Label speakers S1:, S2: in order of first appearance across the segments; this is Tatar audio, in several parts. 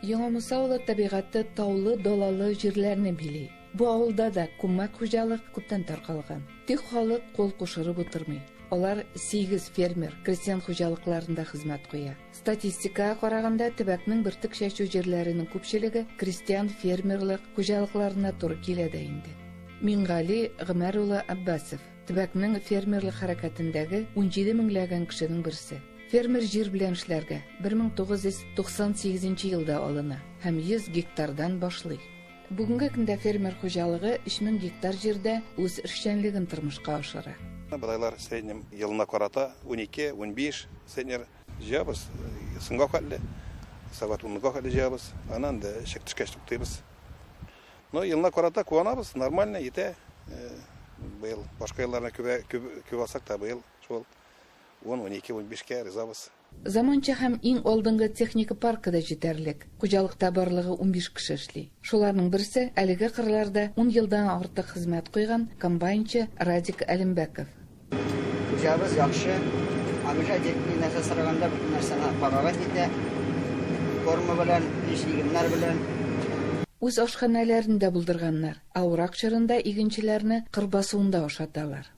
S1: Яңа Муса авылы табигате таулы-далалы җирләрне били. Бу авылда да күмәк хуҗалык күптән таркалган. Тик халык кул кушырып утырмый. Алар сигез фермер, крестьян хуҗалыкларында хезмәт куя. Статистикага караганда, төбәкнең бөртек чәчү җирләренең күпчелеге крестьян-фермерлык хуҗалыкларына туры килә дә инде. Миңгали Гомәр улы Аббасов, төбәкнең фермерлык хәрәкәтендәге 17 меңләгән кешенең берсе. Фермер җир белән эшләргә 1998 нче елда алына һәм 100 гектардан башлый. Бүгенге көндә фермер хуҗалыгы 3000 гектар җирдә үз эшчәнлеген тормышка ашыра.
S2: Бодайлар в среднем елына карата 12, 15 центнер җыябыз. Соңга хәтле, сәгать унга хәтле җыябыз. Аннан инде чәк төшкәч туктыйбыз. Но елына карата куанабыз, нормально җитә. Быел башка елларны күп алсак та, быел шул Ун, 12, 15кә ризабыз.
S1: Заманча һәм иң алдынгы техника паркы да җитәрлек. Хуҗалыкта барлыгы 15 кеше эшли. Шуларның берсе, әлеге кырларда ун елдан артык хезмәт куйган комбайнчы Радик Әлембәков.
S3: Хуҗабыз яхшы, обижать итми, нәрсә сораганда бөтен нәрсәне помогать итә, корма белән, иш игеннәр белән.
S1: Үз ашханәләрен дә булдырганнар. Ә урак чорында игенчеләрне кыр басуында ашаталар.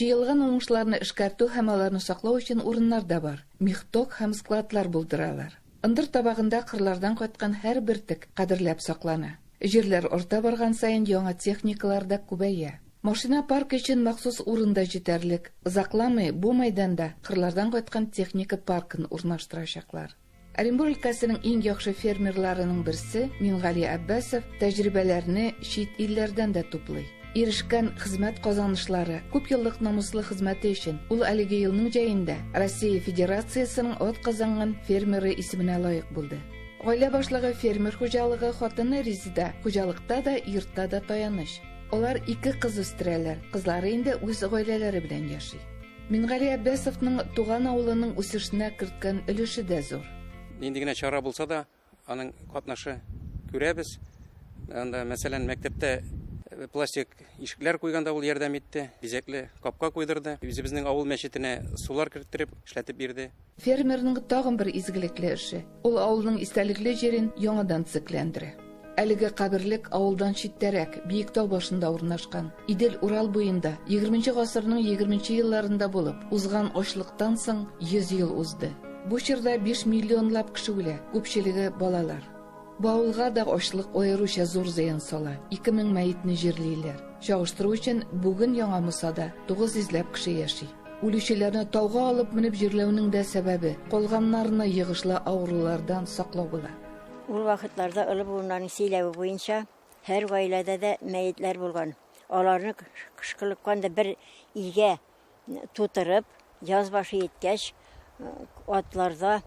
S1: Җыелган уңышларны эшкәртү һәм аларны саклау өчен урыннар да бар. Мехток һәм складлар булдыралар. Ындыр табагында кырлардан кайткан һәр бөртек кадерләп саклана. Җирләр арта барган саен яңа техникалар да күбәя. Машина паркы өчен махсус урын да җитәрлек. Озакламый бу мәйданда кырлардан кайткан техника паркын урнаштырачаклар. Оренбур өлкәсенең иң яхшы фермерларының берсе Мингали Аббасов тәҗрибәләрне чит илләрдән дә туплый. Ирешкән хезмәт казанышлары, күп еллык намуслы хезмәте өчен ул әлеге елның җәендә Россия Федерациясенең атказанган фермеры исеменә лаек булды. Гаилә башлыгы фермер хуҗалыгы, хатыны Резеда хуҗалыкта да, йортта да таяныч. Алар ике кыз үстерәләр, кызлары инде үз гаиләләре белән яши. Мингали Әббәсовның туган авылының үсешенә керткән өлеше дә зур.
S4: Нинди генә чара булса да, аның катнашы күрәбез. Анда, мәсәлән, мәктәптә э, пластик ишекләр куйганда ул ярдәм итте, бизәкле капка куйдырды. Үзебезнең авыл мәчетенә сулар керттереп, эшләтеп бирде.
S1: Фермерның тагын бер изгелекле эше, ул авылның истәлекле җирен яңадан төзекләндерә. Әлеге каберлек авылдан читтәрәк, биек тау башында урнашкан. Идел-Урал буенда егерменче гасырның егерменче елларында булып узган ачлыктан соң 100 ел узды. Бу чорда 5 миллионлап кеше үлә, күпчелеге балалар. Бу авылга да ачлык аеруча зур зыян сала, 2000 мәетне җирлиләр. Чагыштыру өчен, бүген Яңа Мусада 900 ләп кеше яши. Үлүчеләрне тауга алып менеп җирләүнең дә сәбәбе, калганнарны йогышлы авырулардан саклау була.
S5: Ул вакытларда олы буыннарның сөйләве буенча, һәр гаиләдә дә мәетләр булган. Аларны кышкылыккан да бер өйгә тутырып, яз башы җиткәч, атларда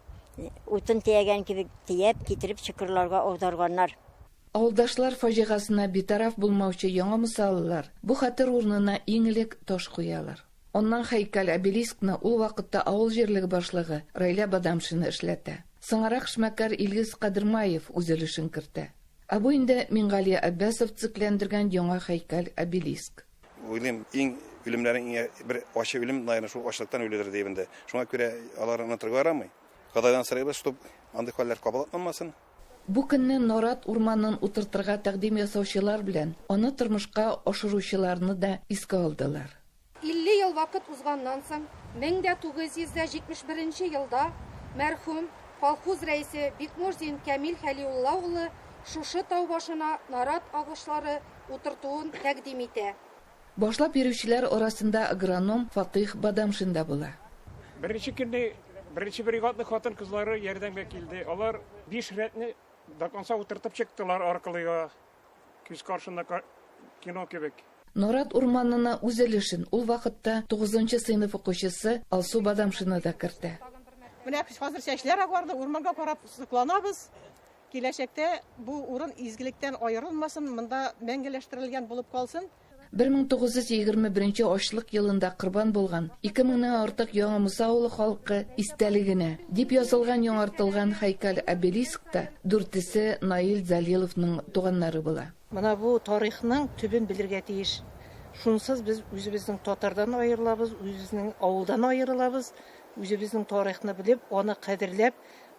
S5: утын төягән кебек төяп, китереп чокырларга аударганнар.
S1: Авылдашлар фаҗигасына битараф булмаучы яңа мосалылар бу хәтер урынына иң элек таш куялар. Аннан һәйкәл-обелискны ул вакытта авыл җирлеге башлыгы Райлә Бадамшина эшләтә. Соңарак эшмәкәр Илгиз Кадермаев үз өлешен кертә. Ә бу инде Миңгали Аббасов төзекләндергән яңа һәйкәл-обелиск.
S2: Уйлыйм, иң үлемнәрнең иң бер ачы үлем, наверное, шул ачлыктан үлүдер дип инде. Шуңа күрә аларны онытырга ярамый. Ходайдан сорыйбыз, чтоб андый хәлләр кабатланмасын.
S1: Бу көнне нарат урманын утыртырга тәкъдим ясаучылар белән аны тормышка ашыручыларны да искә алдылар.
S6: 50 ел вакыт узганнан соң, 1971 нче елда мәрхүм колхоз рәисе Бикмурзин Кәмил Хәлиулла улы шушы тау башына нарат агачлары утыртуын тәкъдим итә.
S1: Башлап йөрүчеләр арасында агроном Фатыйх Бадамшин да була.
S7: Беренче көнне беренче бригадның хатын-кызлары ярдәмгә килде. Алар биш рәтне до конца утыртып чыктылар аркылыга, күз каршында кино кебек.
S1: Нарат урманына үз өлешен ул вакытта тугызынчы сыйныф укучысы Алсу Бадамшина да кертә.
S8: Менә хәзер чәчләр агарды, урманга карап сокланабыз. Киләчәктә бу урын изгелектән аерылмасын, монда мәңгеләштерелгән булып калсын.
S1: 1921 ачлык елында корбан булган 2 меңнән артык Яңа Муса авылы халкы истәлегенә дип язылган яңартылган һәйкәл-обелискта дүртесе Наил Залиловның туганнары була.
S8: Менә бу тарихның төбен белергә тиеш.
S9: Шунсыз без үзебезнең татардан аерылабыз, үзебезнең авылдан аерылабыз. Үзебезнең тарихны белеп, аны кадерләп,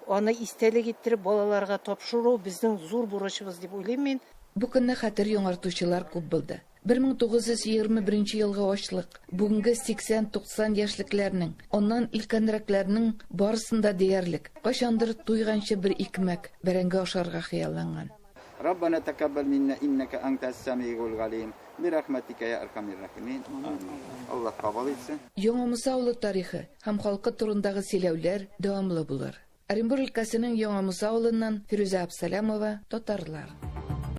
S9: аны истәлек иттереп балаларга тапшыру безнең зур бурычыбыз дип уйлыйм мин.
S1: Бу көнне хәтер яңартучылар күп булды. 1921 елгы ачлык, бүгенге 80-90 яшьлекләрнең, аннан өлкәнрәкләрнең барысын да диярлек, кайчандыр туйганчы бер икмәк, бәрәңге ашарга хыялланган.
S10: Раббана тәкәббәл минна иннәкә анта сәмигул галим. Бирахмәтикә я архамир рахимин. Аллаһ кабул итсен.
S1: Яңа Муса авылы тарихы һәм халкы турындагы сөйләүләр дәвамлы булыр. Оренбур өлкәсенең Яңа Муса авылыннан Фирүзә Абсалямова, Татарлар.